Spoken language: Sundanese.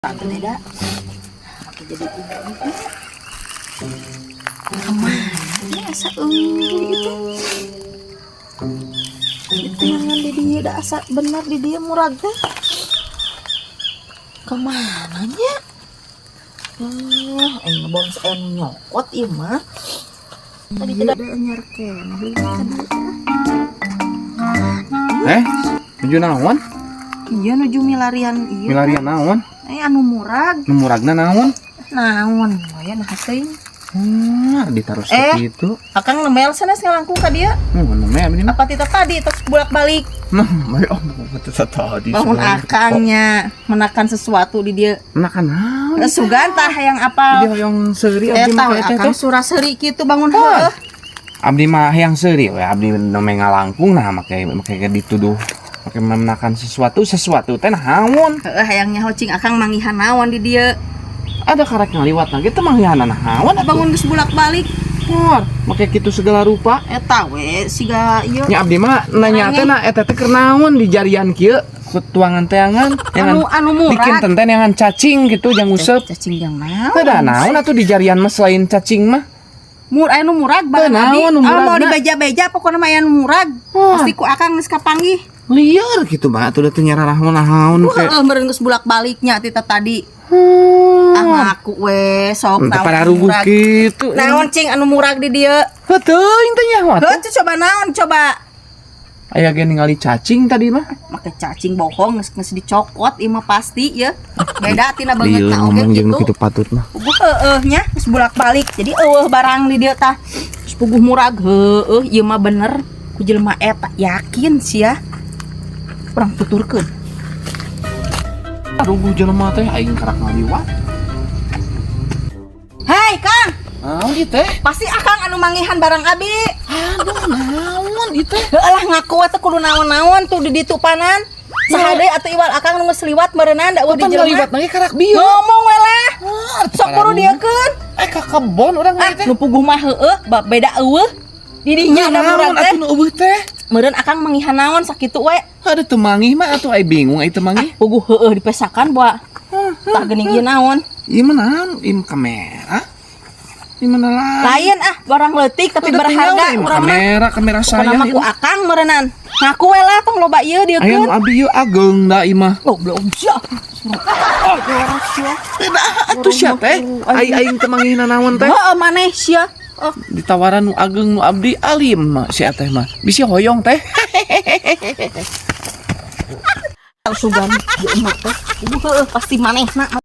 Beda. Make jadi ibu. Kemana ya asa euy itu? Itu yang di dia da asa bener di dia murag teh. Kemana nya? Aing bong anu nyokot ieu mah. Tadi tidak ada anyar keneh ka dieu. Eh, nuju naon? Iya, nuju milarian ieu. Milarian naon? Eh, anu murag. Nu muragna naon? Naon ya nah teuing. Ditaruh Eh. seperti itu. Akang nemel sanes ngalangkung ka dieu. Nemel abdi mah. Apa tita tadi tos bolak-balik? Nah, oh, tadi. Bangun akangnya menakan sesuatu di dia. Menakan naon? Sugan tah yang apa? Dia hoyong seuri abdi Eta mah we eta akang teh. surah seuri kitu bangun heueuh. Abdi mah hayang seuri we, abdi nembe ngalangkung, nah make make dituduh make menakan sesuatu sesuatu teh naon? Heueuh, hayang nyaho cing akang manggihan naon di dieu. Ada karek ngaliwat nah kitu manggihan naon atuh? Bangun geus bolak-balik. Hor, make kitu segala rupa. Eta we siga ieu. Nya abdi mah nanya teh na eta teh keur naon di jarian kieu tuangan teangan Anu anu murag. Dikinten teh neangan cacing gitu jang nguseup. Cacing jang naon? Teu da naon atuh di jarian mah selain cacing mah. Mur aya nu murag barang Teu abdi. naon nu Ah, mau muragna. dibeja-beja pokona mah aya nu murag. Wah. Pasti ku akang geus kapanggih. Liar gitu mah atuh da teu nyararahon naon Wah, kayak. heueuh meureun geus bolak-baliknya tita tadi. Ah, ngaku we sok Teu naon pada anu ruguh murag. gitu. Naon cing anu murag di dieu? Heuh, teuing teh nyaho atuh. Heuh, coba naon coba. Aya ge ningali cacing tadi mah. Make cacing bohong, geus geus dicokot ieu mah pasti ya. Beda tina banget Lieur na oge ngomong jeung kitu. kitu patut mah. Puguh heueuh nya geus bolak-balik. Jadi eueuh barang di dieu tah. Geus puguh murag heueuh ieu mah bener ku jelema eta yakin sia. Urang tuturkeun. Ruguh jelema teh aing karak ngaliwat. Hei Kang, Naon ieu teh? Pasti akang anu manggihan barang abi. Aduh, naon ieu teh? Heueuh lah, ngaku atuh kudu naon-naon tuh di ditu panan. Saha deui atuh iwal akang nu geus liwat meureunnan da eueuh di Kapan jelema. ngaliwat lagi karak bieu? Ngomong we lah. Sok buru dieukeun. Eh, ka kebon urang Ah, teh. nu puguh mah heueuh, bab beda eueuh. Di dinya ada Naon murag teh. Atuh nu eueuh teh? Meureun akang manggihan naon sakitu we. Ada teu manggih mah atuh, ai bingung ai teu manggih. Puguh heueuh dipesakan boa. Tah geuning ieu naon? Ieu mah naon? Ieu mah kamera. Ieu mana lah? Lain ah, barang leutik tapi Udah berharga tinggal, ieu mah urang mah. kamera, kamera Pokona saya. mah ku akang meureunnan. Ngaku we lah, tong loba ieu Aya nu dieukeun. abdi ieu ageng da ieu mah. Goblok sia. Oh, sia. Atuh sia teh? Ai aing teu manggih naon teh? Heeh, maneh sia. Oh, Ditawaran nu ageng nu abdi alim mah si teh mah. Bisi hoyong teh. Sugan di emak teh. Puguh heueuh pasti manehna.